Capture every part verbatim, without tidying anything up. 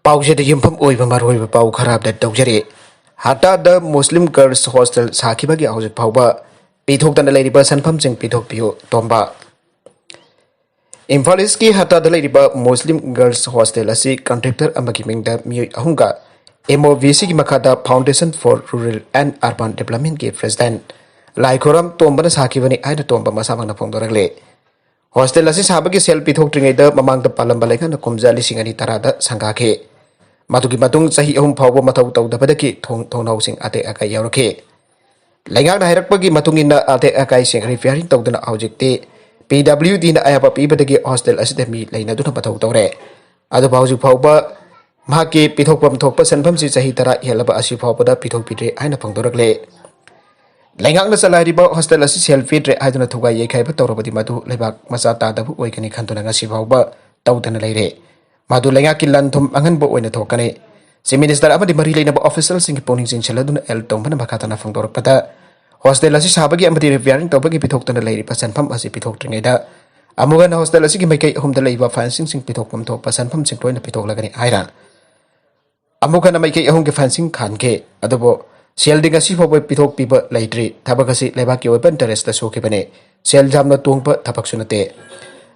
ꯄꯥꯎꯁꯤꯗ ꯌꯨꯝꯐꯝ ꯑꯣꯏꯕ ꯃꯔꯨꯑꯣꯏꯕ ꯄꯥꯎ ꯈꯔ ꯑꯞꯗꯦꯠ ꯇꯧꯖꯔꯤ꯫ ꯍꯇꯥꯗ ꯃꯨꯁꯂꯤꯝ ꯒꯔꯜꯁ ꯍꯣꯁꯇꯦꯜ ꯁꯥꯈꯤꯕꯒꯤ ꯍꯧꯖꯤꯛ ꯐꯥꯎꯕ ꯄꯤꯊꯣꯛꯇꯅ ꯂꯩꯔꯤꯕ ꯁꯦꯟꯐꯝꯁꯤꯡ ꯄꯤꯊꯣꯛꯄꯤꯌꯨ ꯇꯣꯝꯕ꯫ ꯏꯝꯐꯥꯜ ꯏꯁꯀꯤ ꯍꯇꯥꯗ ꯂꯩꯔꯤꯕ ꯃꯨꯁꯂꯤꯝ ꯒꯔꯜꯁ ꯍꯣꯁꯇꯦꯜ ꯑꯁꯤ ꯀꯟꯇ꯭ꯔꯦꯛꯇꯔ ꯑꯃꯒꯤ ꯃꯤꯡꯗ ꯃꯤꯑꯣꯏ ꯑꯍꯨꯝꯒ MOVCꯒꯤ ꯃꯈꯥꯗ Foundation for Rural and Urban Developmentꯀꯤ ꯄ꯭ꯔꯦꯁꯤꯗꯦꯟ ꯂꯥꯏꯈꯣꯔꯝ ꯇꯣꯝꯕꯅ ꯁꯥꯈꯤꯕꯅꯤ ꯍꯥꯏꯅ ꯇꯣꯝꯕ ꯃꯁꯥꯃꯛꯅ ꯐꯣꯡꯗꯣꯔꯛꯂꯤ꯫ ꯍꯣꯁꯇꯦꯜ ꯑꯁꯤ ꯁꯥꯕꯒꯤ ꯁꯦꯜ ꯄꯤꯊꯣꯛꯇ꯭ꯔꯤꯉꯩꯗ ꯃꯃꯥꯡꯗ ꯄꯥꯜꯂꯝꯕ ꯂꯩꯉꯥꯛꯅ ꯀꯨꯝꯖꯥ ꯂꯤꯁꯤꯡ ꯑꯅꯤ ꯇꯔꯥꯗ ꯁꯪꯒꯥꯈꯤ꯫ ꯃꯗꯨꯒꯤ ꯃꯇꯨꯡ ꯆꯍꯤ ꯑꯍꯨꯝ ꯐꯥꯎꯕ ꯃꯊꯧ ꯇꯧꯗꯕꯗꯒꯤ ꯊꯣꯡ ꯊꯣꯡꯅꯥꯎꯁꯤꯡ ꯑꯇꯦꯛ ꯑꯀꯥꯏ ꯌꯥꯎꯔꯛꯈꯤ꯫ ꯂꯩꯉꯥꯛꯅ ꯍꯥꯏꯔꯛꯄꯒꯤ ꯃꯇꯨꯡ ꯏꯟꯅ ꯑꯇꯦꯛ ꯑꯀꯥꯏꯁꯤꯡ ꯔꯤꯄꯤꯌꯥꯔꯤꯡ ꯇꯧꯗꯨꯅ ꯍꯧꯖꯤꯛꯇꯤ PWDꯅ ꯑꯌꯥꯕ ꯄꯤꯕꯗꯒꯤ ꯍꯣꯁꯇꯦꯜ ꯑꯁꯤꯗ ꯃꯤ ꯂꯩꯅꯗꯨꯅ ꯃꯊꯧ ꯇꯧꯔꯦ꯫ ꯑꯗꯨꯕꯨ ꯍꯧꯖꯤꯛ ꯐꯥꯎꯕ ꯃꯍꯥꯛꯀꯤ ꯄꯤꯊꯣꯛꯐꯝ ꯊꯣꯛꯄ ꯁꯦꯟꯐꯝꯁꯤ ꯆꯍꯤ ꯇꯔꯥ ꯍꯦꯜꯂꯕ ꯑꯁꯤ ꯐꯥꯎꯕꯗ ꯄꯤꯊꯣꯛꯄꯤꯗ꯭ꯔꯤ ꯍꯥꯏꯅ ꯐꯣꯡꯗꯣꯔꯛꯂꯦ꯫ ꯂꯩꯉꯥꯛꯅ ꯆꯂꯥꯏꯔꯤꯕ ꯍꯣꯁꯇꯦꯜ ꯑꯁꯤ ꯁꯦꯜ ꯄꯤꯗ꯭ꯔꯦ ꯍꯥꯏꯗꯨꯅ ꯊꯨꯒꯥꯏ ꯌꯩꯈꯥꯏꯕ ꯇꯧꯔꯕꯗꯤ ꯃꯗꯨ ꯂꯩꯕꯥꯛ ꯃꯆꯥ ꯇꯥꯗꯕ ꯑꯣꯏꯒꯅꯤ ꯈꯟꯗꯨꯅ ꯉꯁꯤ ꯐꯥꯎꯕ ꯇꯧꯗꯅ ꯂꯩꯔꯦ꯫ ꯃꯗꯨ ꯂꯩꯉꯥꯛꯀꯤ ꯂꯟ ꯊꯨꯝ ꯑꯉꯟꯕ ꯑꯣꯏꯅ ꯊꯣꯛꯀꯅꯤ꯫ ꯆꯤꯐ ꯃꯤꯅꯤꯁꯇꯔ ꯑꯃꯗꯤ ꯃꯔꯤ ꯂꯩꯅꯕ ꯑꯣꯐꯤꯁꯤꯌꯦꯜꯁꯤꯡꯒꯤ ꯄꯨꯛꯅꯤꯡ ꯆꯤꯡꯁꯤꯜꯂꯗꯨꯅ ꯑꯦꯜ ꯇꯣꯝꯕꯅ ꯃꯈꯥ ꯇꯥꯅ ꯐꯣꯡꯗꯣꯔꯛꯄꯗ, ꯍꯣꯁꯇꯦꯜ ꯑꯁꯤ ꯁꯥꯕꯒꯤ ꯑꯃꯗꯤ ꯔꯤꯄꯤꯌꯥꯔꯤꯡ ꯇꯧꯕꯒꯤ ꯄꯤꯊꯣꯛꯇꯅ ꯂꯩꯔꯤꯕ ꯁꯦꯟꯐꯝ ꯑꯁꯤ ꯄꯤꯊꯣꯛꯇ꯭ꯔꯤꯉꯩꯗ ꯑꯃꯨꯛ ꯍꯟꯅ ꯍꯣꯁꯇꯦꯜ ꯑꯁꯤꯒꯤ ꯃꯥꯏꯀꯩ ꯑꯍꯨꯝꯗ ꯂꯩꯕ ꯐꯦꯟꯁꯤꯡꯁꯤꯡ ꯄꯤꯊꯣꯛꯐꯝ ꯊꯣꯛꯄ ꯁꯦꯟꯐꯝꯁꯤꯡ ꯂꯣꯏꯅ ꯄꯤꯊꯣꯛꯂꯒꯅꯤ ꯍꯥꯏꯅ ꯑꯃꯨꯛ ꯍꯟꯅ ꯃꯥꯏꯀꯩ ꯑꯍꯨꯝꯒꯤ ꯐꯦꯟꯁꯤꯡ ꯈꯥꯟꯈꯤ꯫ ꯑꯗꯨꯕꯨ ꯁꯦꯜꯗꯤ ꯉꯁꯤ ꯐꯥꯎꯕ ꯄꯤꯊꯣꯛꯄꯤꯕ ꯂꯩꯇ꯭ꯔꯤ꯫ ꯊꯕꯛ ꯑꯁꯤ ꯂꯩꯕꯥꯛꯀꯤ ꯑꯣꯏꯕ ꯏꯟꯇꯔꯦꯁꯇ ꯁꯣꯛꯈꯤꯕꯅꯤ꯫ ꯁꯦꯜ ꯌꯥꯝꯅ ꯇꯣꯡꯕ ꯊꯕꯛꯁꯨ ꯅꯠꯇꯦ꯫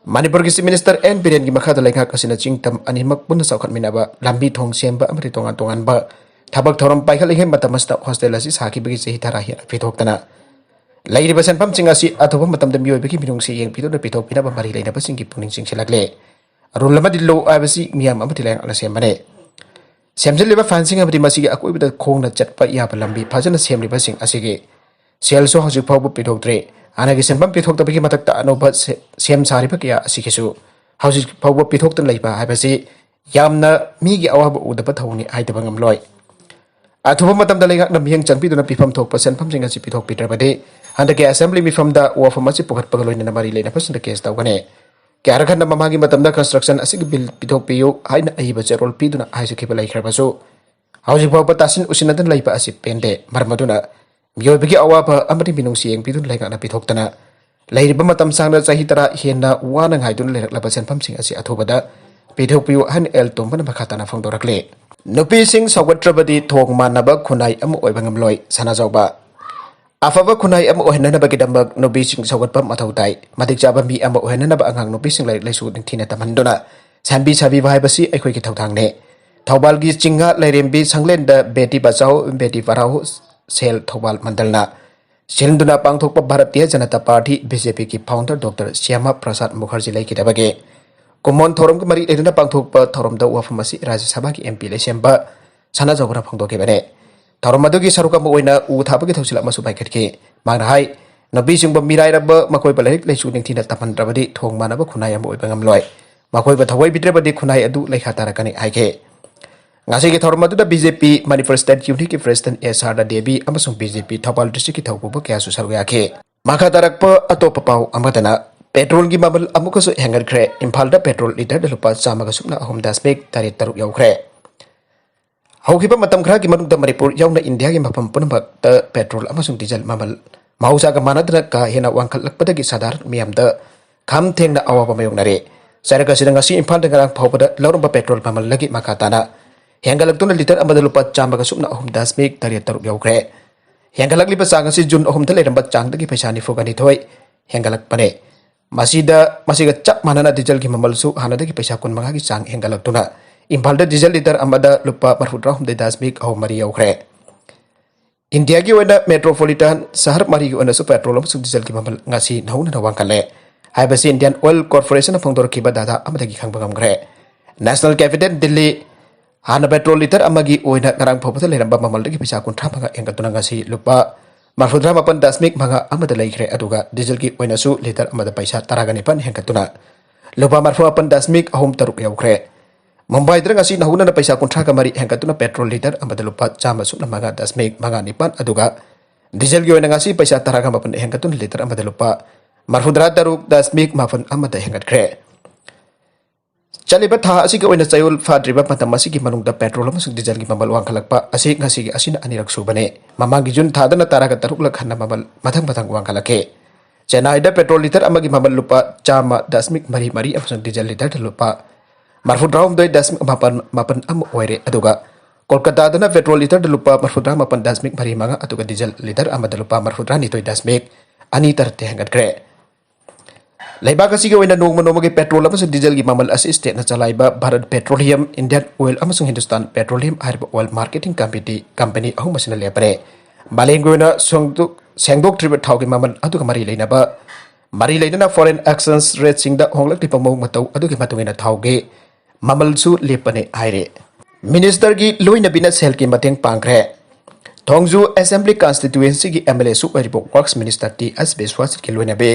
ꯃꯅꯤꯄꯨꯔꯒꯤ ꯆꯤꯐ ꯃꯤꯅꯤꯁꯇꯔ ꯑꯦꯟ ꯕꯤꯔꯦꯟꯒꯤ ꯃꯈꯥꯗ ꯂꯩꯉꯥꯛ ꯑꯁꯤꯅ ꯆꯤꯡ ꯇꯝ ꯑꯅꯤꯃꯛ ꯄꯨꯟꯅ ꯆꯥꯎꯈꯠꯃꯤꯟꯅꯕ, ꯂꯝꯕꯤ ꯊꯣꯡ ꯁꯦꯝꯕ ꯑꯃꯗꯤ ꯇꯣꯉꯥꯟ ꯇꯣꯉꯥꯟꯕ ꯊꯕꯛ ꯊꯧꯔꯝ ꯄꯥꯏꯈꯠꯂꯤꯉꯩ ꯃꯇꯝ ꯑꯁꯤꯗ ꯍꯣꯁꯇꯦꯜ ꯑꯁꯤ ꯁꯥꯈꯤꯕꯒꯤ ꯆꯍꯤ ꯇꯔꯥ ꯍꯦꯟꯅ ꯄꯤꯊꯣꯛꯇꯅ ꯂꯩꯔꯤꯕ ꯁꯦꯟꯐꯝꯁꯤꯡ ꯑꯁꯤ ꯑꯊꯨꯕ ꯃꯇꯝꯗ ꯃꯤꯑꯣꯏꯕꯒꯤ ꯃꯤꯅꯨꯡꯁꯤ ꯌꯦꯡꯕꯤꯗꯨꯅ ꯄꯤꯊꯣꯛꯄꯤꯅꯕ ꯃꯔꯤ ꯂꯩꯅꯕꯁꯤꯡꯒꯤ ꯄꯨꯛꯅꯤꯡ ꯆꯤꯡꯁꯤꯜꯂꯛꯂꯦ꯫ ꯔꯨꯜ ꯑꯃꯗꯤ ꯂꯣ ꯍꯥꯏꯕꯁꯤ ꯃꯤꯌꯥꯝ ꯑꯃꯗꯤ ꯂꯩꯉꯥꯛꯅ ꯁꯦꯝꯕꯅꯦ꯫ ꯁꯦꯝꯖꯤꯜꯂꯤꯕ ꯐꯦꯟꯁꯤꯡ ꯑꯃꯗꯤ ꯃꯁꯤꯒꯤ ꯑꯀꯣꯏꯕꯗ ꯈꯣꯡꯅ ꯆꯠꯄ ꯌꯥꯕ ꯂꯝꯕꯤ ꯐꯖꯅ ꯁꯦꯝꯂꯤꯕꯁꯤꯡ ꯑꯁꯤꯒꯤ ꯁꯦꯜꯁꯨ ꯍꯧꯖꯤꯛ ꯐꯥꯎꯕ ꯄꯤꯊꯣꯛꯇ꯭ꯔꯤ꯫ ꯍꯥꯟꯅꯒꯤ ꯁꯦꯟꯐꯝ ꯄꯤꯊꯣꯛꯇꯕꯒꯤ ꯃꯊꯛꯇ ꯑꯅꯧꯕ ꯁꯦ-, ꯁꯦꯝ ꯁꯥꯔꯤꯕ ꯀꯌꯥ ꯑꯁꯤꯒꯤꯁꯨ ꯍꯧꯖꯤꯛ ꯐꯥꯎꯕ ꯄꯤꯊꯣꯛꯇꯅ ꯂꯩꯕ ꯍꯥꯏꯕꯁꯤ ꯌꯥꯝꯅ ꯃꯤꯒꯤ ꯑꯋꯥꯕ ꯎꯗꯕ ꯊꯧꯑꯣꯡꯅꯤ ꯍꯥꯏꯗꯕ ꯉꯝꯂꯣꯏ꯫ ꯑꯊꯨꯕ ꯃꯇꯝꯗ ꯂꯩꯉꯥꯛꯅ ꯃꯤꯠꯌꯦꯡ ꯆꯪꯕꯤꯗꯨꯅ ꯄꯤꯐꯝ ꯊꯣꯛꯄ ꯁꯦꯟꯐꯝꯁꯤꯡ ꯑꯁꯤ ꯄꯤꯊꯣꯛꯄꯤꯗ꯭ꯔꯕꯗꯤ ꯍꯟꯗꯛꯀꯤ ꯑꯦꯁꯦꯝꯕ꯭ꯂꯤ ꯃꯤꯐꯝꯗ ꯋꯥꯐꯝ ꯑꯁꯤ ꯄꯨꯈꯠꯄꯒ ꯂꯣꯏꯅꯅ ꯃꯔꯤ ꯂꯩꯅꯕꯁꯤꯡꯗ ꯀꯦꯁ ꯇꯧꯒꯅꯤ꯫ ꯀꯌꯥꯔꯛ ꯍꯟꯅ ꯃꯃꯥꯡꯒꯤ ꯃꯇꯝꯗ ꯀꯟꯁꯇ꯭ꯔꯛꯁꯟ ꯑꯁꯤꯒꯤ ꯕꯤꯜ ꯄꯤꯊꯣꯛꯄꯤꯌꯨ ꯍꯥꯏꯅ ꯑꯏꯕ ꯆꯦꯔꯣꯜ ꯄꯤꯗꯨꯅ ꯍꯥꯏꯖꯈꯤꯕ ꯂꯩꯈ꯭ꯔꯕꯁꯨ, ꯍꯧꯖꯤꯛ ꯐꯥꯎꯕ ꯇꯥꯁꯤꯟ ꯎꯁꯤꯟꯅꯗꯨꯅ ꯂꯩꯕ ꯑꯁꯤ ꯄꯦꯟꯗꯦ꯫ ꯃꯔꯝ ꯑꯗꯨꯅ ꯃꯤꯑꯣꯏꯕꯒꯤ ꯑꯋꯥꯕ ꯑꯃꯗꯤ ꯃꯤꯅꯨꯡꯁꯤ ꯌꯦꯡꯕꯤꯗꯨꯅ ꯂꯩꯉꯥꯛꯅ ꯄꯤꯊꯣꯛꯇꯅ ꯂꯩꯔꯤꯕ ꯃꯇꯝ ꯁꯥꯡꯅ ꯆꯍꯤ ꯇꯔꯥ ꯍꯦꯟꯅ ꯋꯥꯅ ꯉꯥꯏꯗꯨꯅ ꯂꯩꯔꯛꯂꯕ ꯁꯦꯟꯐꯝꯁꯤꯡ ꯑꯁꯤ ꯑꯊꯨꯕꯗ ꯄꯤꯊꯣꯛꯄꯤꯌꯨ ꯍꯥꯏꯅ ꯑꯦꯜ ꯇꯣꯝꯕꯅ ꯃꯈꯥ ꯇꯥꯅ ꯐꯣꯡꯗꯣꯔꯛꯂꯤ꯫ ꯅꯨꯄꯤꯁꯤꯡ ꯁꯧꯒꯠꯇ꯭ꯔꯕꯗꯤ ꯊꯣꯡ ꯃꯥꯟꯅꯕ ꯈꯨꯟꯅꯥꯏ ꯑꯃ ꯑꯣꯏꯕ ꯉꯝꯂꯣꯏ, ꯁꯅꯥꯖꯥꯎꯕ꯫ ꯑꯐꯕ ꯈꯨꯟꯅꯥꯏ ꯑꯃ ꯑꯣꯏꯍꯟꯅꯅꯕꯒꯤꯗꯃꯛ ꯅꯨꯄꯤꯁꯤꯡ ꯁꯧꯒꯠꯄ ꯃꯊꯧ ꯇꯥꯏ꯫ ꯃꯇꯤꯛ ꯆꯥꯕ ꯃꯤ ꯑꯃ ꯑꯣꯏꯍꯟꯅꯅꯕ ꯑꯉꯥꯡ ꯅꯨꯄꯤꯁꯤꯡ ꯂꯥꯏꯔꯤꯛ ꯂꯥꯏꯁꯨ ꯅꯤꯡꯊꯤꯅ ꯇꯝꯍꯟꯗꯨꯅ ꯁꯦꯝꯕꯤ ꯁꯥꯕꯤꯕ ꯍꯥꯏꯕꯁꯤ ꯑꯩꯈꯣꯏꯒꯤ ꯊꯧꯗꯥꯡꯅꯤ꯫ ꯊꯧꯕꯥꯜꯒꯤ ꯆꯤꯡꯉꯥ ꯂꯩꯔꯦꯝꯕꯤ ꯁꯪꯂꯦꯟꯗ ꯕꯦꯇꯤ ꯕꯆꯥꯎ ꯕꯦꯇꯤ ꯄꯔꯥꯎ ꯁꯦꯜ ꯊꯧꯕꯥꯜ ꯃꯟꯗꯜꯅ ꯁꯤꯟꯗꯨꯅ ꯄꯥꯡꯊꯣꯛꯄ Bharatiya Janata party, B J ꯄꯤꯒꯤ ꯐꯥꯎꯟꯗꯔ ꯗꯣꯛꯇꯔ ꯁ꯭ꯌꯥꯃꯥ ꯄ꯭ꯔꯁꯥꯗ ꯃꯨꯈꯔꯖꯤ ꯂꯩꯈꯤꯗꯕꯒꯤ ꯀꯨꯝꯑꯣꯟ ꯊꯧꯔꯝꯒ ꯃꯔꯤ ꯂꯩꯅꯅ ꯄꯥꯡꯊꯣꯛꯄ ꯊꯧꯔꯝꯗ ꯋꯥꯐꯝ ꯑꯁꯤ ꯔꯥꯖ꯭ꯌ ꯁꯚꯥꯒꯤ ꯑꯦꯝ ꯄꯤ ꯂꯩꯁꯦꯝꯕ ꯁꯅꯥꯖꯥꯎꯕꯅ ꯐꯣꯡꯗꯣꯛꯈꯤꯕꯅꯤ꯫ ꯊꯧꯔꯝ ꯑꯗꯨꯒꯤ ꯁꯔꯨꯛ ꯑꯃ ꯑꯣꯏꯅ ꯎ ꯊꯥꯕꯒꯤ ꯊꯧꯁꯤꯜ ꯑꯃꯁꯨ ꯄꯥꯏꯈꯠꯈꯤ꯫ ꯃꯍꯥꯛꯅ ꯍꯥꯏ, ꯅꯨꯄꯤꯁꯤꯡꯕꯨ ꯃꯤꯔꯥꯏꯔꯕ, ꯃꯈꯣꯏꯕꯨ ꯂꯥꯏꯔꯤꯛ ꯂꯥꯏꯁꯨ ꯅꯤꯡꯊꯤꯅ ꯇꯝꯍꯟꯗ꯭ꯔꯕꯗꯤ ꯊꯣꯡ ꯃꯥꯟꯅꯕ ꯈꯨꯟꯅꯥꯏ ꯑꯃ ꯑꯣꯏꯕ ꯉꯝꯂꯣꯏ꯫ ꯃꯈꯣꯏꯕꯨ ꯊꯑꯣꯏꯕꯤꯗ꯭ꯔꯕꯗꯤ ꯈꯨꯟꯅꯥꯏ ꯑꯗꯨ ꯂꯩꯈꯥ ꯇꯥꯔꯛꯀꯅꯤ ꯍꯥꯏꯈꯤ꯫ ꯉꯁꯤꯒꯤ ꯊꯧꯔꯝ ꯑꯗꯨꯗ ꯕꯤ ꯖꯦ ꯄꯤ ꯃꯅꯤꯄꯨꯔ ꯁ꯭ꯇꯦꯠ ꯌꯨꯅꯤꯠꯀꯤ ꯄ꯭ꯔꯦꯁꯤꯗꯦꯟꯠ ꯑꯦ ꯁꯥꯔꯗꯥ ꯗꯦꯕꯤ ꯑꯃꯁꯨꯡ ꯕꯤ ꯖꯦ ꯄꯤ ꯊꯧꯕꯥꯜ ꯗꯤꯁꯇ꯭ꯔꯤꯛꯀꯤ ꯊꯧꯄꯨꯕ ꯀꯌꯥꯁꯨ ꯁꯔꯨꯛ ꯌꯥꯈꯤ꯫ ꯃꯈꯥ ꯇꯥꯔꯛꯄ ꯑꯇꯣꯞꯄ ꯄꯥꯎ ꯑꯃꯗꯅ, ꯄꯦꯇ꯭ꯔꯣꯜꯒꯤ ꯃꯃꯜ ꯑꯃꯨꯛꯀꯁꯨ ꯍꯦꯟꯒꯠꯈ꯭ꯔꯦ꯫ ꯏꯝꯐꯥꯜꯗ ꯄꯦꯇ꯭ꯔꯣꯜ ꯂꯤꯇꯔꯗ ꯂꯨꯄꯥ ꯆꯥꯝꯃꯒ ꯁꯨꯞꯅ ꯑꯍꯨꯝ ꯗꯁꯃꯤꯛ ꯇꯔꯦꯠ ꯇꯔꯨꯛ ꯌꯧꯈ꯭ꯔꯦ꯫ ꯍꯧꯈꯤꯕ ꯃꯇꯝ ꯈꯔꯒꯤ ꯃꯅꯨꯡꯗ ꯃꯅꯤꯄꯨꯔ ꯌꯥꯎꯅ ꯏꯟꯗꯤꯌꯥꯒꯤ ꯃꯐꯝ ꯄꯨꯝꯅꯃꯛꯇ ꯄꯦꯇ꯭ꯔꯣꯜ ꯑꯃꯁꯨꯡ ꯗꯤꯖꯜ ꯃꯃꯜ ꯃꯍꯧꯁꯥꯒ ꯃꯥꯟꯅꯗꯅ ꯀꯥ ꯍꯦꯟꯅ ꯋꯥꯡꯈꯠꯂꯛꯄꯗꯒꯤ ꯁꯥꯙꯥꯔꯟ ꯃꯤꯌꯥꯝꯗ ꯈꯝ ꯊꯦꯡꯅ ꯑꯋꯥꯕ ꯃꯥꯌꯣꯛꯅꯔꯦ꯫ ꯆꯩꯔꯛ ꯑꯁꯤꯗ ꯉꯁꯤ ꯏꯝꯐꯥꯜꯗ ꯉꯔꯥꯡ ꯐꯥꯎꯕꯗ ꯂꯧꯔꯝꯕ ꯄꯦꯇ꯭ꯔꯣꯜ ꯃꯃꯜꯗꯒꯤ ꯃꯈꯥ ꯇꯥꯅ ꯍꯦꯟꯒꯠꯂꯛꯇꯨꯅ ꯂꯤꯇꯔ ꯑꯃꯗ ꯂꯨꯄꯥ ꯆꯥꯝꯃꯒ ꯁꯨꯞꯅ ꯑꯍꯨꯝ ꯗꯁꯃꯤꯛ ꯇꯔꯦꯠ ꯇꯔꯨꯛ ꯌꯧꯈ꯭ꯔꯦ꯫ ꯍꯦꯟꯒꯠꯂꯛꯂꯤꯕ ꯆꯥꯡ ꯑꯁꯤ ꯖꯨꯟ ꯑꯍꯨꯝꯗ ꯂꯩꯔꯝꯕ ꯆꯥꯡꯗꯒꯤ ꯄꯩꯁꯥ ꯅꯤꯐꯨꯒ ꯅꯤꯊꯣꯏ ꯍꯦꯟꯒꯠꯂꯛꯄꯅꯦ꯫ ꯃꯁꯤꯗ, ꯃꯁꯤꯒ ꯆꯞ ꯃꯥꯟꯅꯅ ꯗꯤꯖꯜꯒꯤ ꯃꯃꯜꯁꯨ ꯍꯥꯟꯅꯗꯒꯤ ꯄꯩꯁꯥ ꯀꯨꯟ ꯃꯉꯥꯒꯤ ꯆꯥꯡ ꯍꯦꯟꯒꯠꯂꯛꯇꯨꯅ ꯏꯝꯐꯥꯜꯗ ꯗꯤꯖꯜ ꯂꯤꯇꯔ ꯑꯃꯗ ꯂꯨꯄꯥ ꯃꯔꯤꯐꯨꯇꯔꯥꯍꯨꯝꯗꯣꯏ ꯗꯁꯃꯤꯛ ꯑꯍꯨꯝ ꯃꯔꯤ ꯌꯧꯈ꯭ꯔꯦ꯫ ꯏꯟꯗꯤꯌꯥꯒꯤ ꯑꯣꯏꯅ ꯃꯦꯇ꯭ꯔꯣꯄꯣꯂꯤꯇꯥꯟ ꯁꯍꯔ ꯃꯔꯤꯒꯤ ꯑꯣꯏꯅꯁꯨ ꯄꯦꯇ꯭ꯔꯣꯜ ꯑꯃꯁꯨꯡ ꯗꯤꯖꯜꯒꯤ ꯃꯃꯜ ꯉꯁꯤ ꯅꯧꯅ ꯋꯥꯡꯈꯠꯂꯦ ꯍꯥꯏꯕꯁꯤ ꯏꯟꯗꯤꯌꯥꯟ ꯑꯣꯏꯜ ꯀꯣꯔꯄꯣꯔꯦꯁꯟꯅ ꯐꯣꯡꯗꯣꯔꯛꯈꯤꯕ ꯗꯥꯇꯥ ꯑꯃꯗꯒꯤ ꯈꯪꯕ ꯉꯝꯈ꯭ꯔꯦ꯫ ꯅꯦꯁꯅꯦꯜ ꯀꯦꯄꯤꯇꯦꯜ ꯗꯤꯜꯂꯤ ꯍꯥꯟꯅ ꯄꯦꯇ꯭ꯔꯣꯜ ꯂꯤꯇꯔ ꯑꯃꯒꯤ ꯑꯣꯏꯅ ꯉꯔꯥꯡ ꯐꯥꯎꯕꯗ ꯂꯩꯔꯝꯕ ꯃꯃꯜꯗꯒꯤ ꯄꯩꯁꯥ ꯀꯨꯟꯊ꯭ꯔꯥ ꯃꯉꯥ ꯍꯦꯟꯒꯠꯇꯨꯅ ꯉꯁꯤ ꯂꯨꯄꯥ ꯃꯔꯤꯐꯨꯇꯔꯥ ꯃꯥꯄꯟ ꯗꯁꯃꯤꯛ ꯃꯉꯥ ꯑꯃꯗ ꯂꯩꯈ꯭ꯔꯦ꯫ ꯑꯗꯨꯒ ꯗꯤꯖꯜꯒꯤ ꯑꯣꯏꯅꯁꯨ ꯂꯤꯇꯔ ꯑꯃꯗ ꯄꯩꯁꯥ ꯇꯔꯥꯒ ꯅꯤꯄꯥꯟ ꯍꯦꯟꯒꯠꯇꯨꯅ ꯂꯨꯄꯥ ꯃꯔꯤꯐꯨ ꯃꯥꯄꯟ ꯗꯁꯃꯤꯛ ꯑꯍꯨꯝ ꯇꯔꯨꯛ ꯌꯧꯈ꯭ꯔꯦ꯫ ꯃꯨꯝꯕꯥꯏꯗ ꯉꯁꯤ ꯅꯧꯅ ꯄꯩꯁꯥ ꯀꯨꯟꯊ꯭ꯔꯥꯒ ꯃꯔꯤ ꯍꯦꯟꯒꯠꯇꯨꯅ ꯄꯦꯇ꯭ꯔꯣꯜ ꯂꯤꯇꯔ ꯑꯃꯗ ꯂꯨꯄꯥ ꯆꯥꯝꯃ ꯁꯨꯞꯅ ꯃꯉꯥ ꯗꯁꯃꯤꯛ ꯃꯉꯥ ꯅꯤꯄꯥꯟ, ꯑꯗꯨꯒ ꯗꯤꯖꯜꯒꯤ ꯑꯣꯏꯅ ꯉꯁꯤ ꯄꯩꯁꯥ ꯇꯔꯥꯒ ꯃꯥꯄꯟ ꯍꯦꯟꯒꯠꯇꯨꯅ ꯂꯤꯇꯔ ꯑꯃꯗ ꯂꯨꯄꯥ ꯃꯔꯤꯐꯨꯇꯔꯥ ꯇꯔꯨꯛ ꯗꯁꯃꯤꯛ ꯃꯥꯄꯟ ꯑꯃꯗ ꯍꯦꯟꯒꯠꯈ꯭ꯔꯦ꯫ ꯆꯠꯂꯤꯕ ꯊꯥ ꯑꯁꯤꯒꯤ ꯑꯣꯏꯅ ꯆꯌꯣꯜ ꯐꯥꯗ꯭ꯔꯤꯕ ꯃꯇꯝ ꯑꯁꯤꯒꯤ ꯃꯅꯨꯡꯗ ꯄꯦꯇ꯭ꯔꯣꯜ ꯑꯃꯁꯨꯡ ꯗꯤꯖꯜꯒꯤ ꯃꯃꯜ ꯋꯥꯡꯈꯠꯂꯛꯄ ꯑꯁꯤ ꯉꯁꯤꯒꯤ ꯑꯁꯤꯅ ꯑꯅꯤꯔꯛ ꯁꯨꯕꯅꯤ꯫ ꯃꯃꯥꯡꯒꯤ ꯖꯨꯟ ꯊꯥꯗꯅ ꯇꯔꯥꯒ ꯇꯔꯨꯛꯂꯛ ꯍꯟꯅ ꯃꯃꯜ ꯃꯊꯪ ꯃꯊꯪ ꯋꯥꯡꯈꯠꯂꯛꯈꯤ꯫ ꯆꯦꯟꯅꯥꯏꯗ ꯄꯦꯇ꯭ꯔꯣꯜ ꯂꯤꯇꯔ ꯑꯃꯒꯤ ꯃꯃꯜ ꯂꯨꯄꯥ ꯆꯥꯝꯃ ꯗꯁꯃꯤꯛ ꯃꯔꯤ ꯃꯔꯤ ꯑꯃꯁꯨꯡ ꯗꯤꯖꯜ ꯂꯤꯇꯔꯗ ꯂꯨꯄꯥ ꯃꯔꯤꯐꯨꯇꯔꯥꯍꯨꯝꯗꯣꯏ ꯗꯁꯃꯤꯛ ꯃꯥꯄꯟ ꯃꯥꯄꯟ ꯑꯃ ꯑꯣꯏꯔꯦ꯫ ꯑꯗꯨꯒ ꯀꯣꯜꯀꯇꯥꯗꯅ ꯄꯦꯇ꯭ꯔꯣꯜ ꯂꯤꯇꯔꯗ ꯂꯨꯄꯥ ꯃꯔꯤꯐꯨꯇꯔꯥ ꯃꯥꯄꯟ ꯗꯁꯃꯤꯛ ꯃꯔꯤ ꯃꯉꯥ, ꯑꯗꯨꯒ ꯗꯤꯖꯜ ꯂꯤꯇꯔ ꯑꯃꯗ ꯂꯨꯄꯥ ꯃꯔꯤꯐꯨꯇꯔꯥꯅꯤꯊꯣꯏ ꯗꯁꯃꯤꯛ ꯑꯅꯤ ꯇꯔꯦꯠꯇ ꯍꯦꯟꯒꯠꯈ꯭ꯔꯦ꯫ ꯂꯩꯕꯥꯛ ꯑꯁꯤꯒꯤ ꯑꯣꯏꯅ ꯅꯣꯡꯃ ꯅꯣꯡꯃꯒꯤ ꯄꯦꯇ꯭ꯔꯣꯜ ꯑꯃꯁꯨꯡ ꯗꯤꯖꯜꯒꯤ ꯃꯃꯜ ꯑꯁꯤ ꯁ꯭ꯇꯦꯠꯅ ꯆꯂꯥꯏꯕ ꯚꯥꯔꯠ ꯄꯦꯇ꯭ꯔꯣꯂꯤꯌꯝ, ꯏꯟꯗꯤꯌꯟ ꯑꯣꯏꯜ ꯑꯃꯁꯨꯡ ꯍꯤꯟꯗꯨꯁꯇꯥꯟ ꯄꯦꯇ꯭ꯔꯣꯂꯤꯌꯝ ꯍꯥꯏꯔꯤꯕ ꯑꯣꯏꯜ ꯃꯥꯔꯀꯦꯇꯤꯡ ꯀꯝꯄꯦꯅꯤ, ꯀꯝꯄꯦꯅꯤ ꯑꯍꯨꯝ ꯑꯁꯤꯅ ꯂꯦꯞꯄꯅꯤ꯫ ꯃꯥꯂꯦꯝꯒꯤ ꯑꯣꯏꯅ ꯁꯦꯡꯗꯣꯛ-, ꯁꯦꯡꯗꯣꯛꯇ꯭ꯔꯤꯕ ꯊꯥꯎꯒꯤ ꯃꯃꯜ ꯑꯗꯨꯒ ꯃꯔꯤ ꯂꯩꯅꯕ, ꯃꯔꯤ ꯂꯩꯅꯅ ꯐꯣꯔꯦꯟ ꯑꯦꯛꯁꯆꯦꯟꯖ ꯔꯦꯠꯁꯤꯡꯗ ꯍꯣꯡꯂꯛꯂꯤꯕ ꯃꯑꯣꯡ ꯃꯇꯧ ꯑꯗꯨꯒꯤ ꯃꯇꯨꯡ ꯏꯟꯅ ꯊꯥꯎꯒꯤ ꯃꯃꯜꯁꯨ ꯂꯦꯞꯄꯅꯤ ꯍꯥꯏꯔꯤ꯫ ꯃꯤꯅꯤꯁꯇꯔꯒꯤ ꯂꯣꯏꯅꯕꯤꯅ ꯁꯦꯜꯒꯤ ꯃꯇꯦꯡ ꯄꯥꯡꯈ꯭ꯔꯦ꯫ ꯊꯣꯡꯖꯨ ꯑꯦꯁꯦꯝꯕ꯭ꯂꯤ ꯀꯟꯁꯇꯤꯇ꯭ꯋꯦꯟꯁꯤꯒꯤ ꯑꯦꯝ ꯑꯦꯜ ꯑꯦꯁꯨ ꯑꯣꯏꯔꯤꯕ ꯋꯔꯛꯁ ꯃꯤꯅꯤꯁꯇꯔ ꯇꯤ ꯑꯦꯁ ꯕꯤꯁ꯭ꯋꯥꯁꯀꯤ ꯂꯣꯏꯅꯕꯤ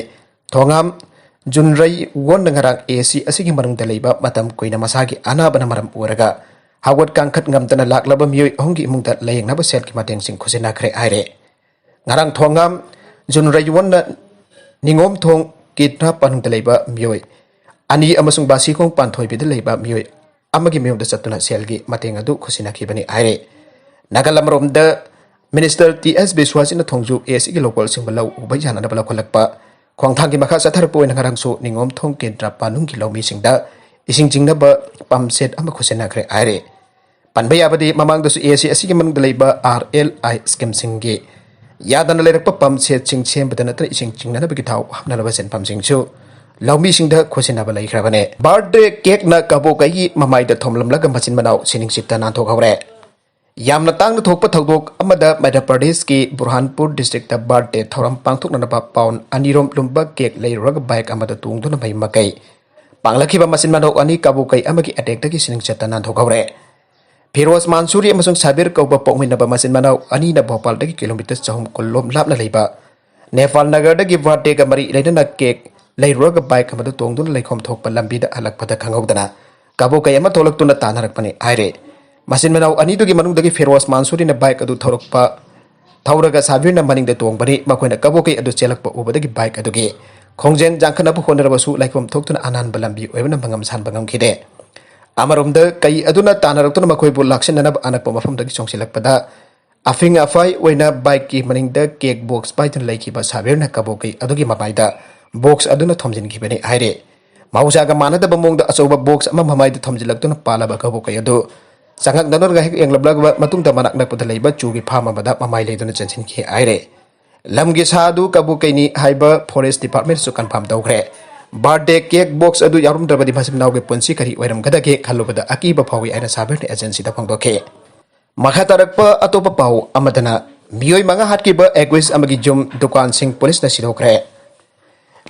ꯊꯣꯉꯥꯝ ꯖꯨꯟꯔꯩꯋꯣꯟꯅ ꯉꯔꯥꯡ ꯑꯦ ꯁꯤ ꯑꯁꯤꯒꯤ ꯃꯅꯨꯡꯗ ꯂꯩꯕ ꯃꯇꯝ ꯀꯨꯏꯅ ꯃꯁꯥꯒꯤ ꯑꯅꯥꯕꯅ ꯃꯔꯝ ꯑꯣꯏꯔꯒ ꯍꯧꯒꯠ ꯀꯥꯡꯈꯠ ꯉꯝꯗꯅ ꯂꯥꯛꯂꯕ ꯃꯤꯑꯣꯏ ꯑꯍꯨꯝꯒꯤ ꯏꯃꯨꯡꯗ ꯂꯥꯌꯦꯡꯅꯕ ꯁꯦꯜꯒꯤ ꯃꯇꯦꯡꯁꯤꯡ ꯈꯨꯠꯁꯤꯟꯅꯈ꯭ꯔꯦ ꯍꯥꯏꯔꯦ꯫ ꯉꯔꯥꯡ ꯊꯣꯉꯥꯝ ꯖꯨꯟꯔꯩꯋꯣꯟꯅ ꯅꯤꯉꯣꯝꯊꯣꯡ ꯀꯦ ꯇꯔꯥ ꯄꯥꯟꯗ ꯂꯩꯕ ꯃꯤꯑꯣꯏ ꯑꯅꯤ ꯑꯃꯁꯨꯡ ꯕꯥꯁꯤꯈꯣꯡ ꯄꯥꯟꯊꯣꯏꯕꯤꯗ ꯂꯩꯕ ꯃꯤꯑꯣꯏ ꯑꯃꯒꯤ ꯃꯌꯨꯝꯗ ꯆꯠꯇꯨꯅ ꯁꯦꯜꯒꯤ ꯃꯇꯦꯡ ꯑꯗꯨ ꯈꯨꯠꯁꯤꯟꯅꯈꯤꯕꯅꯤ ꯍꯥꯏꯔꯦ꯫ ꯅꯥꯀꯜ ꯑꯃꯔꯣꯝꯗ, ꯃꯤꯅꯤꯁꯇꯔ ꯇꯤ ꯑꯦꯁ ꯕꯤꯁ꯭ꯋꯥꯁꯤꯅ ꯊꯣꯡꯖꯨ ꯑꯦ ꯁꯤꯒꯤ ꯂꯣꯀꯦꯜꯁꯤꯡꯕꯨ ꯂꯧ ꯎꯕ ꯌꯥꯅꯅꯕ ꯂꯧꯈꯠꯂꯛꯄ ꯈꯣꯡꯊꯥꯡꯒꯤ ꯃꯈꯥ ꯆꯠꯊꯔꯛꯄ ꯑꯣꯏꯅ ꯉꯔꯥꯡꯁꯨ ꯅꯤꯉꯣꯝꯊꯣꯡ ꯀꯦꯟꯗ꯭ꯔ ꯄꯥꯅꯨꯡꯒꯤ ꯂꯧꯃꯤꯁꯤꯡꯗ ꯏꯁꯤꯡ ꯆꯤꯡꯅꯕ ꯄꯝ ꯁꯦꯠ ꯑꯃ ꯈꯨꯠꯁꯤꯟꯅꯈ꯭ꯔꯦ ꯍꯥꯏꯔꯦ꯫ ꯄꯟꯕ ꯌꯥꯕꯗꯤ, ꯃꯃꯥꯡꯗꯁꯨ ꯑꯦ ꯁꯤ ꯑꯁꯤꯒꯤ ꯃꯅꯨꯡꯗ ꯂꯩꯕ ꯑꯥꯔ ꯑꯦꯜ ꯑꯥꯏ ꯁ꯭ꯀꯤꯝꯁꯤꯡꯒꯤ ꯌꯥꯗꯅ ꯂꯩꯔꯛꯄ ꯄꯝ ꯁꯦꯠꯁꯤꯡ ꯁꯦꯝꯕꯗ ꯅꯠꯇꯅ ꯏꯁꯤꯡ ꯆꯤꯡꯅꯅꯕꯒꯤ ꯊꯥꯎ ꯍꯥꯞꯅꯅꯕ ꯁꯦꯟꯐꯝꯁꯤꯡꯁꯨ ꯂꯧꯃꯤꯁꯤꯡꯗ ꯈꯨꯠꯁꯤꯟꯅꯕ ꯂꯩꯈ꯭ꯔꯕꯅꯦ꯫ ꯕꯥꯔꯊꯗꯦ ꯀꯦꯛꯅ ꯀꯕꯣꯀꯩꯒꯤ ꯃꯃꯥꯏꯗ ꯊꯣꯝꯂꯝꯂꯒ ꯃꯆꯤꯟ ꯃꯅꯥꯎ ꯁꯤꯅꯤꯡꯁꯤꯠꯇ ꯅꯥꯟꯊꯣꯛꯍꯧꯔꯦ꯫ ꯌꯥꯝꯅ ꯇꯥꯡꯅ ꯊꯣꯛꯄ ꯊꯧꯗꯣꯛ ꯑꯃꯗ ꯃꯙ꯭ꯌ ꯄ꯭ꯔꯗꯦꯁꯀꯤ ꯕꯨꯔꯍꯥꯟꯄꯨꯔ ꯗꯤꯁꯇ꯭ꯔꯤꯛꯇ ꯕꯥꯔꯊꯗꯦ ꯊꯧꯔꯝ ꯄꯥꯡꯊꯣꯛꯅꯅꯕ ꯄꯥꯎꯟ ꯑꯅꯤꯔꯣꯝ ꯂꯨꯝꯕ ꯀꯦꯛ ꯂꯩꯔꯨꯔꯒ ꯕꯥꯏꯛ ꯑꯃꯗ ꯇꯣꯡꯗꯨꯅ ꯃꯌꯨꯝ ꯃꯀꯩ ꯄꯥꯡꯂꯛꯈꯤꯕ ꯃꯆꯤꯟ ꯃꯅꯥꯎ ꯑꯅꯤ ꯀꯕꯣꯀꯩ ꯑꯃꯒꯤ ꯑꯦꯇꯦꯛꯇꯒꯤ ꯁꯤꯅꯤꯡꯆꯠꯇ ꯅꯥꯟꯊꯣꯛꯍꯧꯔꯦ꯫ ꯐꯤꯔꯣꯖ ꯃꯥꯟꯁꯨꯔꯤ ꯑꯃꯁꯨꯡ ꯁꯥꯕꯤꯔ ꯀꯧꯕ ꯄꯣꯛꯃꯤꯟꯅꯕ ꯃꯆꯤꯟ ꯃꯅꯥꯎ ꯑꯅꯤꯅ ꯚꯣꯄꯥꯜꯗꯒꯤ ꯀꯤꯂꯣꯃꯤꯇꯔ ꯆꯍꯨꯝ ꯀꯨꯟ ꯂꯣꯝ ꯂꯥꯞꯅ ꯂꯩꯕ ꯅꯦꯄꯥꯜ ꯅꯒꯔꯗꯒꯤ ꯕꯥꯔꯊꯗꯦꯒ ꯃꯔꯤ ꯂꯩꯅꯅ ꯀꯦꯛ ꯂꯩꯔꯨꯔꯒ ꯕꯥꯏꯛ ꯑꯃꯗ ꯇꯣꯡꯗꯨꯅ ꯂꯩꯈꯣꯝ ꯊꯣꯛꯄ ꯂꯝꯕꯤꯗ ꯍꯜꯂꯛꯄꯗ ꯈꯪꯍꯧꯗꯅ ꯀꯕꯣꯀꯩ ꯑꯃ ꯊꯣꯛꯂꯛꯇꯨꯅ ꯇꯥꯟꯅꯔꯛꯄꯅꯤ ꯍꯥꯏꯔꯦ꯫ ꯃꯆꯤꯟ ꯃꯅꯥꯎ ꯑꯅꯤꯗꯨꯒꯤ ꯃꯅꯨꯡꯗꯒꯤ ꯐꯤꯔꯣꯖ ꯃꯥꯟꯁꯨꯔꯤꯅ ꯕꯥꯏꯛ ꯑꯗꯨ ꯊꯧꯔꯛꯄ, ꯊꯧꯔꯒ ꯁꯥꯕꯤꯔꯅ ꯃꯅꯤꯡꯗ ꯇꯣꯡꯕꯅꯤ꯫ ꯃꯈꯣꯏꯅ ꯀꯕꯣꯀꯩ ꯑꯗꯨ ꯆꯦꯜꯂꯛꯄ ꯎꯕꯗꯒꯤ ꯕꯥꯏꯛ ꯑꯗꯨꯒꯤ ꯈꯣꯡꯖꯦꯜ ꯌꯥꯡꯈꯠꯅꯕ ꯍꯣꯠꯅꯔꯕꯁꯨ ꯂꯩꯈꯣꯝ ꯊꯣꯛꯇꯨꯅ ꯑꯅꯥꯟꯕ ꯂꯝꯕꯤ ꯑꯣꯏꯕꯅ ꯃꯉꯝ ꯁꯥꯟꯕ ꯉꯝꯈꯤꯗꯦ꯫ ꯑꯃꯔꯣꯝꯗ, ꯀꯩ ꯑꯗꯨꯅ ꯇꯥꯟꯅꯔꯛꯇꯨꯅ ꯃꯈꯣꯏꯕꯨ ꯂꯥꯛꯁꯤꯟꯅꯅꯕ ꯑꯅꯛꯄ ꯃꯐꯝꯗꯒꯤ ꯆꯣꯡꯁꯤꯜꯂꯛꯄꯗ ꯑꯐꯤꯡ ꯑꯐꯥꯏ ꯑꯣꯏꯅ ꯕꯥꯏꯛꯀꯤ ꯃꯅꯤꯡꯗ ꯀꯦꯛ ꯕꯣꯛꯁ ꯄꯥꯏꯗꯨꯅ ꯂꯩꯈꯤꯕ ꯁꯥꯕꯤꯔꯅ ꯀꯕꯣꯀꯩ ꯑꯗꯨꯒꯤ ꯃꯃꯥꯏꯗ ꯕꯣꯛꯁ ꯑꯗꯨꯅ ꯊꯣꯝꯖꯤꯟꯈꯤꯕꯅꯤ ꯍꯥꯏꯔꯦ꯫ ꯃꯍꯧꯁꯥꯒ ꯃꯥꯟꯅꯗꯕ ꯃꯑꯣꯡꯗ ꯑꯆꯧꯕ ꯕꯣꯛꯁ ꯑꯃ ꯃꯃꯥꯏꯗ ꯊꯝꯖꯤꯜꯂꯛꯇꯨꯅ ꯄꯥꯜꯂꯕ ꯀꯕꯣꯀꯩ ꯑꯗꯨ ꯆꯪꯉꯛꯅꯗꯨꯅ ꯍꯦꯛ ꯌꯦꯡꯂꯛꯂꯕ ꯃꯇꯨꯡꯗ ꯃꯅꯥꯛ ꯅꯛꯄꯗ ꯂꯩꯕ ꯆꯨꯒꯤ ꯐꯥꯔꯝ ꯑꯃꯗ ꯃꯃꯥꯏ ꯂꯩꯗꯨꯅ ꯆꯦꯟꯁꯤꯟꯈꯤ ꯍꯥꯏꯔꯦ꯫ ꯂꯝꯒꯤ ꯁꯥ ꯑꯗꯨ ꯀꯕꯣꯀꯩꯅꯤ ꯍꯥꯏꯕ ꯐꯣꯔꯦꯁ ꯗꯤꯄꯥꯔꯠꯃꯦꯟꯠꯁꯨ ꯀꯟꯐꯥꯔꯝ ꯇꯧꯈ꯭ꯔꯦ꯫ ꯕꯥꯔꯊꯗꯦ ꯀꯦꯛ ꯕꯣꯛꯁ ꯑꯗꯨ ꯌꯥꯎꯔꯝꯗ꯭ꯔꯕꯗꯤ ꯃꯆꯤꯟ ꯃꯅꯥꯎꯒꯤ ꯄꯨꯟꯁꯤ ꯀꯔꯤ ꯑꯣꯏꯔꯝꯒꯗꯒꯦ ꯈꯜꯂꯨꯕꯗ ꯑꯀꯤꯕ ꯐꯥꯎꯏ ꯍꯥꯏꯅ ꯁꯥꯕꯔꯅ ꯑꯦꯖꯦꯟꯁꯤꯗ ꯐꯣꯡꯗꯣꯛꯈꯤ꯫ ꯃꯈꯥ ꯇꯥꯔꯛꯄ ꯑꯇꯣꯞꯄ ꯄꯥꯎ ꯑꯃꯗꯅ ꯃꯤꯑꯣꯏ ꯃꯉꯥ ꯍꯥꯠꯈꯤꯕ ꯑꯦꯒ꯭ꯋꯤꯁ ꯑꯃꯒꯤ ꯌꯨꯝ ꯗꯨꯀꯥꯟꯁꯤꯡ ꯄꯨꯂꯤꯁꯅ ꯁꯤꯗꯣꯛꯈ꯭ꯔꯦ꯫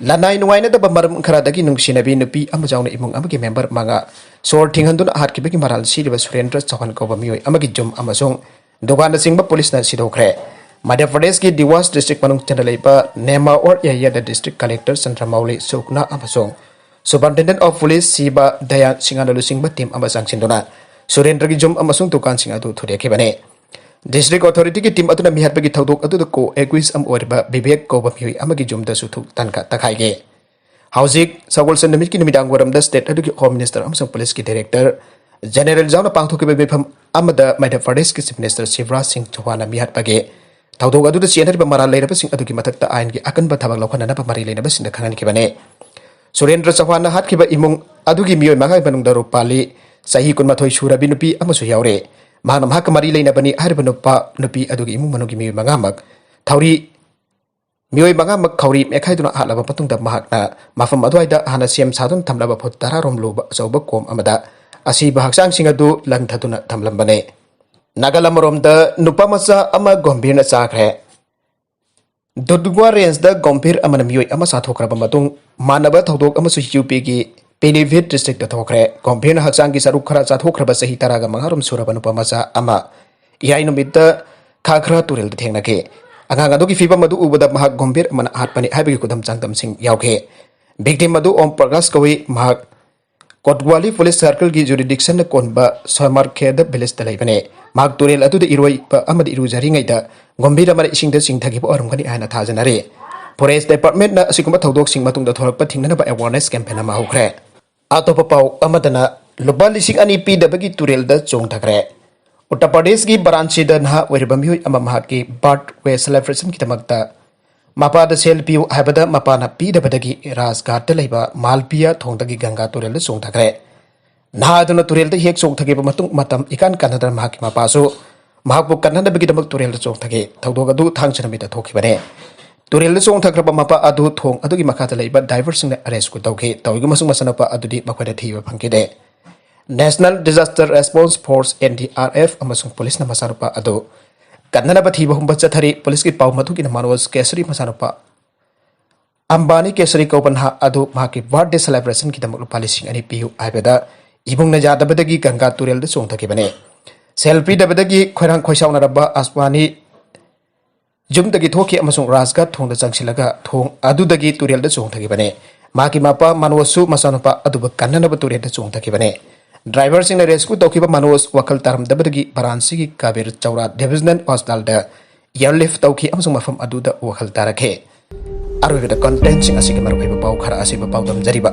ꯂꯅꯥꯏ ꯅꯨꯡꯉꯥꯏꯅꯗꯕ ꯃꯔꯝ ꯈꯔꯗꯒꯤ ꯅꯨꯡꯁꯤꯅꯕꯤ ꯅꯨꯄꯤ ꯑꯃ ꯌꯥꯎꯅ ꯏꯃꯨꯡ ꯑꯃꯒꯤ ꯃꯦꯝꯕꯔ ꯃꯉꯥ ꯁꯣꯔ ꯊꯤꯡꯍꯟꯗꯨꯅ ꯍꯥꯠꯈꯤꯕꯒꯤ ꯃꯔꯥꯜ ꯁꯤꯔꯤꯕ ꯁꯨꯔꯦꯟꯗ꯭ꯔ ꯆꯧꯍꯥꯟ ꯀꯧꯕ ꯃꯤꯑꯣꯏ ꯑꯃꯒꯤ ꯌꯨꯝ ꯑꯃꯁꯨꯡ ꯗꯨꯀꯥꯟꯅꯆꯤꯡꯕ ꯄꯨꯂꯤꯁꯅ ꯁꯤꯗꯣꯛꯈ꯭ꯔꯦ꯫ ꯃꯙ꯭ꯌ ꯄ꯭ꯔꯗꯦꯁꯀꯤ ꯗꯤꯋꯥꯁ ꯗꯤꯁꯇ꯭ꯔꯤꯛ ꯃꯅꯨꯡ ꯆꯟꯅ ꯂꯩꯕ ꯅꯦꯃꯥꯋꯔ ꯑꯦꯔꯤꯌꯥꯗ ꯗꯤꯁꯇ꯭ꯔꯤꯛ ꯀꯂꯦꯛꯇꯔ ꯆꯟꯗ꯭ꯔꯃꯧꯂꯤ ꯁꯨꯛꯅꯥ ꯑꯃꯁꯨꯡ ꯁꯨꯄꯔꯤꯟꯇꯦꯟꯗꯦꯟꯠ ꯑꯣꯐ ꯄꯨꯂꯤꯁ ꯁꯤꯕ ꯗꯌꯥꯟ ꯁꯤꯡꯍꯅ ꯂꯨꯆꯤꯡꯕ ꯇꯤꯝ ꯑꯃ ꯆꯪꯁꯤꯟꯗꯨꯅ ꯁꯨꯔꯦꯟꯗ꯭ꯔꯒꯤ ꯌꯨꯝ ꯑꯃꯁꯨꯡ ꯗꯨꯀꯥꯟꯁꯤꯡ ꯑꯗꯨ ꯊꯨꯗꯦꯛꯈꯤꯕꯅꯤ꯫ ꯗꯤꯁꯇ꯭ꯔꯤꯛ ꯑꯣꯊꯣꯔꯤꯇꯤꯒꯤ ꯇꯤꯝ ꯑꯗꯨꯅ ꯃꯤꯍꯥꯠꯄꯒꯤ ꯊꯧꯗꯣꯛ ꯑꯗꯨꯗ ꯀꯣ ꯑꯦꯒ꯭ꯋꯤꯁ ꯑꯃ ꯑꯣꯏꯔꯤꯕ ꯕꯤꯕꯦꯛ ꯀꯧꯕ ꯃꯤꯑꯣꯏ ꯑꯃꯒꯤ ꯌꯨꯝꯗꯁꯨ ꯊꯨꯛ ꯇꯟꯈ ꯇꯛꯈꯥꯏꯒꯦ꯫ ꯍꯧꯖꯤꯛ ꯁꯒꯣꯜꯁꯦꯟ ꯅꯨꯃꯤꯠꯀꯤ ꯅꯨꯃꯤꯗꯥꯡ ꯋꯥꯏꯔꯝꯗ ꯁ꯭ꯇꯦꯠ ꯑꯗꯨꯒꯤ ꯍꯣꯝ ꯃꯤꯅꯤꯁꯇꯔ ꯑꯃꯁꯨꯡ ꯄꯨꯂꯤꯁꯀꯤ ꯗꯥꯏꯔꯦꯛꯇꯔ ꯖꯦꯅꯦꯔꯦꯜ ꯌꯥꯎꯅ ꯄꯥꯡꯊꯣꯛꯈꯤꯕ ꯃꯤꯐꯝ ꯑꯃꯗ ꯃꯙ꯭ꯌ ꯄ꯭ꯔꯗꯦꯁꯀꯤ ꯆꯤꯐ ꯃꯤꯅꯤꯁꯇꯔ ꯁꯤꯕꯔꯥꯖ ꯁꯤꯡ ꯆꯧꯍꯥꯟꯅ ꯃꯤꯍꯥꯠꯄꯒꯤ ꯊꯧꯗꯣꯛ ꯑꯗꯨꯗ ꯆꯦꯟꯅꯔꯤꯕ ꯃꯔꯥꯜ ꯂꯩꯔꯕꯁꯤꯡ ꯑꯗꯨꯒꯤ ꯃꯊꯛꯇ ꯑꯥꯏꯟꯒꯤ ꯑꯀꯟꯕ ꯊꯕꯛ ꯂꯧꯈꯠꯅꯅꯕ ꯃꯔꯤ ꯂꯩꯅꯕꯁꯤꯡꯗ ꯈꯪꯍꯟꯈꯤꯕꯅꯤ꯫ ꯁꯨꯔꯦꯟꯗ꯭ꯔ ꯆꯧꯍꯥꯟꯅ ꯍꯥꯠꯈꯤꯕ ꯏꯃꯨꯡ ꯑꯗꯨꯒꯤ ꯃꯤꯑꯣꯏ ꯃꯉꯥꯒꯤ ꯃꯅꯨꯡꯗ ꯔꯨꯄꯥꯂꯤ, ꯆꯍꯤ ꯀꯨꯟꯃꯥꯊꯣꯏ ꯁꯨꯔꯕꯤ ꯅꯨꯄꯤ ꯑꯃꯁꯨ ꯌꯥꯎꯔꯦ꯫ ꯃꯍꯥꯛꯅ ꯃꯍꯥꯛꯀ ꯃꯔꯤ ꯂꯩꯅꯕꯅꯤ ꯍꯥꯏꯔꯤꯕ ꯅꯨꯄꯥ ꯅꯨꯄꯤ ꯑꯗꯨꯒꯤ ꯏꯃꯨꯡ ꯃꯅꯨꯡꯒꯤ ꯃꯤꯑꯣꯏ ꯃꯉꯥꯃꯛ ꯊꯧꯔꯤ ꯃꯤꯑꯣꯏ ꯃꯉꯥꯃꯛ ꯈꯧꯔꯤ ꯃꯦꯠꯈꯥꯏꯗꯨꯅ ꯍꯥꯠꯂꯕ ꯃꯇꯨꯡꯗ ꯃꯍꯥꯛꯅ ꯃꯐꯝ ꯑꯗꯨꯋꯥꯏꯗ ꯍꯥꯟꯅ ꯁꯦꯝ ꯁꯥꯗꯨꯅ ꯊꯝꯂꯕ ꯐꯨꯠ ꯇꯔꯥ ꯔꯣꯝ ꯂꯨꯕ ꯑꯆꯧꯕ ꯀꯣꯝ ꯑꯃꯗ ꯑꯁꯤꯕ ꯍꯛꯆꯥꯡꯁꯤꯡ ꯑꯗꯨ ꯂꯪꯊꯗꯨꯅ ꯊꯝꯂꯝꯕꯅꯤ꯫ ꯅꯥꯒꯜ ꯑꯃꯔꯣꯝꯗ ꯅꯨꯄꯥ ꯃꯆꯥ ꯑꯃ ꯒꯣꯝꯚꯤꯔꯅ ꯆꯥꯈ꯭ꯔꯦ꯫ ꯗꯨꯗ꯭ꯋꯥ ꯔꯦꯟꯖꯗ ꯒꯣꯝꯚꯤꯔ ꯑꯃꯅ ꯃꯤꯑꯣꯏ ꯑꯃ ꯆꯥꯊꯣꯛꯈ꯭ꯔꯕ ꯃꯇꯨꯡ ꯃꯥꯟꯅꯕ ꯊꯧꯗꯣꯛ ꯑꯃꯁꯨ ꯌꯨ ꯄꯤꯒꯤ ꯄꯤꯂꯤꯚꯤꯠ ꯗꯤꯁꯇ꯭ꯔꯤꯛꯇ ꯊꯣꯛꯈ꯭ꯔꯦ꯫ ꯒꯣꯝꯚꯤꯔꯅ ꯍꯛꯆꯥꯡꯒꯤ ꯁꯔꯨꯛ ꯈꯔ ꯆꯥꯊꯣꯛꯈ꯭ꯔꯕ ꯆꯍꯤ ꯇꯔꯥꯒ ꯃꯉꯥꯔꯣꯝ ꯁꯨꯔꯕ ꯅꯨꯄꯥ ꯃꯆꯥ ꯑꯃ ꯏꯔꯥꯏ ꯅꯨꯃꯤꯠꯇ ꯈꯥꯈ꯭ꯔꯥ ꯇꯨꯔꯦꯜꯗ ꯊꯦꯡꯅꯈꯤ꯫ ꯑꯉꯥꯡ ꯑꯗꯨꯒꯤ ꯐꯤꯕꯝ ꯑꯗꯨ ꯎꯕꯗ ꯃꯍꯥꯛ ꯒꯣꯝꯚꯤꯔ ꯑꯃꯅ ꯍꯥꯠꯄꯅꯤ ꯍꯥꯏꯕꯒꯤ ꯈꯨꯗꯝ ꯆꯥꯡꯗꯝꯁꯤꯡ ꯌꯥꯎꯈꯤ꯫ ꯚꯤꯛꯇꯤꯝ ꯑꯗꯨ ꯑꯣꯝ ꯄ꯭ꯔꯀꯥꯁ ꯀꯧꯏ꯫ ꯃꯍꯥꯛ ꯀꯣꯠꯋꯥꯂꯤ ꯄꯨꯂꯤꯁ ꯁꯥꯔꯀꯜꯒꯤ ꯖꯨꯔꯤꯗꯤꯛꯁꯟꯅ ꯀꯣꯟꯕ ꯁꯣꯃꯥꯔꯈꯦꯗ ꯚꯤꯂꯦꯖꯇ ꯂꯩꯕꯅꯤ꯫ ꯃꯍꯥꯛ ꯇꯨꯔꯦꯜ ꯑꯗꯨꯗ ꯏꯔꯣꯏꯕ ꯑꯃꯗꯤ ꯏꯔꯨꯖꯔꯤꯉꯩꯗ ꯒꯣꯝꯚꯤꯔ ꯑꯃꯅ ꯏꯁꯤꯡꯗ ꯆꯤꯡꯊꯈꯤꯕ ꯑꯣꯏꯔꯝꯒꯅꯤ ꯍꯥꯏꯅ ꯊꯥꯖꯅꯔꯤ꯫ ꯐꯣꯔꯦꯁ ꯗꯤꯄꯥꯔꯠꯃꯦꯟꯠꯅ ꯑꯁꯤꯒꯨꯝꯕ ꯊꯧꯗꯣꯛꯁꯤꯡ ꯃꯇꯨꯡꯗ ꯊꯣꯔꯛꯄ ꯊꯤꯡꯅꯅꯕ ꯑꯦꯋꯥꯔꯅꯦꯁ ꯀꯦꯝꯄꯦꯟ ꯑꯃ ꯍꯧꯈ꯭ꯔꯦ꯫ ꯑꯇꯣꯞꯄ ꯄꯥꯎ ꯑꯃꯗꯅ ꯂꯨꯄꯥ ꯂꯤꯁꯤꯡ ꯑꯅꯤ ꯄꯤꯗꯕꯒꯤ ꯇꯨꯔꯦꯜꯗ ꯆꯣꯡꯊꯈ꯭ꯔꯦ꯫ ꯎꯠꯇꯔ ꯄ꯭ꯔꯗꯦꯁꯀꯤ ꯕꯔꯥꯟꯁꯤꯗ ꯅꯍꯥ ꯑꯣꯏꯔꯤꯕ ꯃꯤꯑꯣꯏ ꯑꯃ ꯃꯍꯥꯛꯀꯤ ꯕꯥꯔꯊ ꯋꯦ ꯁꯦꯂꯦꯕ꯭ꯔꯦꯁꯟꯒꯤꯗꯃꯛꯇ ꯃꯄꯥꯗ ꯁꯦꯜ ꯄꯤꯌꯨ ꯍꯥꯏꯕꯗ ꯃꯄꯥꯅ ꯄꯤꯗꯕꯗꯒꯤ ꯔꯥꯖꯒꯥꯠꯇ ꯂꯩꯕ ꯃꯥꯜꯄꯤꯌꯥ ꯊꯣꯡꯗꯒꯤ ꯒꯪꯒꯥ ꯇꯨꯔꯦꯜꯗ ꯆꯣꯡꯊꯈ꯭ꯔꯦ꯫ ꯅꯍꯥ ꯑꯗꯨꯅ ꯇꯨꯔꯦꯜꯗ ꯍꯦꯛ ꯆꯣꯡꯊꯈꯤꯕ ꯃꯇꯨꯡ ꯃꯇꯝ ꯏꯀꯥꯟ ꯀꯥꯟꯅꯗꯅ ꯃꯍꯥꯛꯀꯤ ꯃꯄꯥꯁꯨ ꯃꯍꯥꯛꯄꯨ ꯀꯟꯅꯅꯕꯒꯤꯗꯃꯛ ꯇꯨꯔꯦꯜꯗ ꯆꯣꯡꯊꯈꯤ꯫ ꯊꯧꯗꯣꯛ ꯑꯗꯨ ꯊꯥꯡꯖ ꯅꯨꯃꯤꯠꯇ ꯊꯣꯛꯈꯤꯕꯅꯦ꯫ ꯇꯨꯔꯦꯜꯗ ꯆꯣꯡꯊꯈ꯭ꯔꯕ ꯃꯄꯥ ꯑꯗꯨ ꯊꯣꯡ ꯑꯗꯨꯒꯤ ꯃꯈꯥꯗ ꯂꯩꯕ ꯗꯥꯏꯚꯔꯁꯤꯡꯅ ꯔꯦꯁꯀ꯭ꯌꯨ ꯇꯧꯈꯤ꯫ ꯇꯧꯏꯒꯨꯝꯕꯁꯨꯡ ꯃꯆꯥꯅꯨꯄꯥ ꯑꯗꯨꯗꯤ ꯃꯈꯣꯏꯅ ꯊꯤꯕ ꯐꯪꯈꯤꯗꯦ꯫ National Disaster Response Force, N D R F, ꯑꯃꯁꯨꯡ ꯄꯨꯂꯤꯁꯅ ꯃꯆꯥꯅꯨꯄꯥ ꯑꯗꯨ ꯀꯟꯅꯅꯕ ꯊꯤꯕ ꯍꯨꯝꯕ ꯆꯠꯊꯔꯤ꯫ ꯄꯨꯂꯤꯁꯀꯤ ꯄꯥꯎ ꯃꯇꯨꯡ ꯏꯟꯅ ꯃꯅꯣꯖ ꯀꯦꯁꯔꯤ ꯃꯆꯥꯅꯨꯄꯥ ꯑꯝꯕꯥꯅꯤ ꯀꯦꯁꯔꯤ ꯀꯧꯕ ꯅꯍꯥ ꯑꯗꯨ ꯃꯍꯥꯛꯀꯤ ꯕꯥꯔꯊꯗꯦ ꯁꯦꯂꯦꯕ꯭ꯔꯦꯁꯟꯒꯤꯗꯃꯛ ꯂꯨꯄꯥ ꯂꯤꯁꯤꯡ ꯑꯅꯤ ꯄꯤꯌꯨ ꯍꯥꯏꯕꯗ ꯏꯃꯨꯡꯅ ꯌꯥꯗꯕꯗꯒꯤ ꯒꯪꯒꯥ ꯇꯨꯔꯦꯜꯗ ꯆꯣꯡꯊꯈꯤꯕꯅꯤ꯫ ꯁꯦꯜ ꯄꯤꯗꯕꯗꯒꯤ ꯈꯣꯏꯔꯥꯡ ꯈꯣꯏꯁꯥꯎꯅꯔꯕ ꯑꯁꯋꯥꯅꯤ ꯌꯨꯝꯗꯒꯤ ꯊꯣꯛꯈꯤ ꯑꯃꯁꯨꯡ ꯔꯥꯖꯒꯥꯠ ꯊꯣꯡꯗ ꯆꯪꯁꯤꯜꯂꯒ ꯊꯣꯡ ꯑꯗꯨꯗꯒꯤ ꯇꯨꯔꯦꯜꯗ ꯆꯣꯡꯊꯈꯤꯕꯅꯤ꯫ ꯃꯍꯥꯛꯀꯤ ꯃꯄꯥ ꯃꯅꯣꯖꯁꯨ ꯃꯆꯥꯅꯨꯄꯥ ꯑꯗꯨꯕꯨ ꯀꯟꯅꯅꯕ ꯇꯨꯔꯦꯜꯗ ꯆꯣꯡꯊꯈꯤꯕꯅꯤ꯫ ꯗ꯭ꯔꯥꯏꯚꯔꯁꯤꯡꯅ ꯔꯦꯁꯀ꯭ꯌꯨ ꯇꯧꯈꯤꯕ ꯃꯅꯣꯖ ꯋꯥꯈꯜ ꯇꯥꯔꯝꯗꯕꯗꯒꯤ ꯕꯥꯔꯥꯟꯁꯤꯒꯤ ꯀꯥꯕꯤꯔ ꯆꯧꯔꯥ ꯗꯤꯚꯤꯖꯅꯦꯜ ꯍꯣꯁꯄꯤꯇꯥꯜꯗ ꯏꯌꯔꯂꯤꯐ ꯇꯧꯈꯤ ꯑꯃꯁꯨꯡ ꯃꯐꯝ ꯑꯗꯨꯗ ꯋꯥꯈꯜ ꯇꯥꯔꯛꯈꯤ꯫ ꯑꯔꯣꯏꯕꯗ ꯀꯟꯇꯦꯟꯁꯤꯡ ꯑꯁꯤꯒꯤ ꯃꯔꯨꯑꯣꯏꯕ ꯄꯥꯎ ꯈꯔ ꯑꯁꯤꯕꯨ ꯄꯥꯎꯗꯝꯖꯔꯤꯕ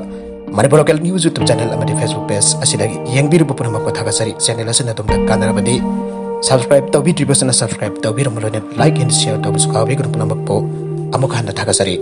Manipur local news YouTube channel ꯑꯃꯗꯤ ꯐꯦꯁꯕꯨꯛ ꯄꯦꯖ ꯑꯁꯤꯗꯒꯤ ꯌꯦꯡꯕꯤꯔꯤꯕ ꯄꯨꯝꯅꯃꯛꯄꯨ ꯊꯥꯒꯠꯆꯔꯤ꯫ ꯆꯦꯅꯦꯜ ꯑꯁꯤꯅ ꯑꯗꯣꯝꯗ ꯀꯥꯟꯅꯔꯕꯗꯤ ꯁꯕꯁꯀ꯭ꯔꯥꯏꯕ ꯇꯧꯕꯤꯗ꯭ꯔꯤꯕꯁꯤꯅ ꯁꯕꯁꯀ꯭ꯔꯥꯏꯕ ꯇꯧꯕꯤꯔꯝꯃꯨ, ꯂꯣꯏꯅ ꯂꯥꯏꯛ ꯑꯦꯟ ꯁꯤꯌꯔ ꯇꯧꯕꯁꯨ ꯀꯥꯎꯕꯤꯒꯅꯨ꯫ ꯄꯨꯝꯅꯃꯛꯄꯨ ꯑꯃꯨꯛ ꯍꯟꯅ ꯊꯥꯒꯠꯆꯔꯤ꯫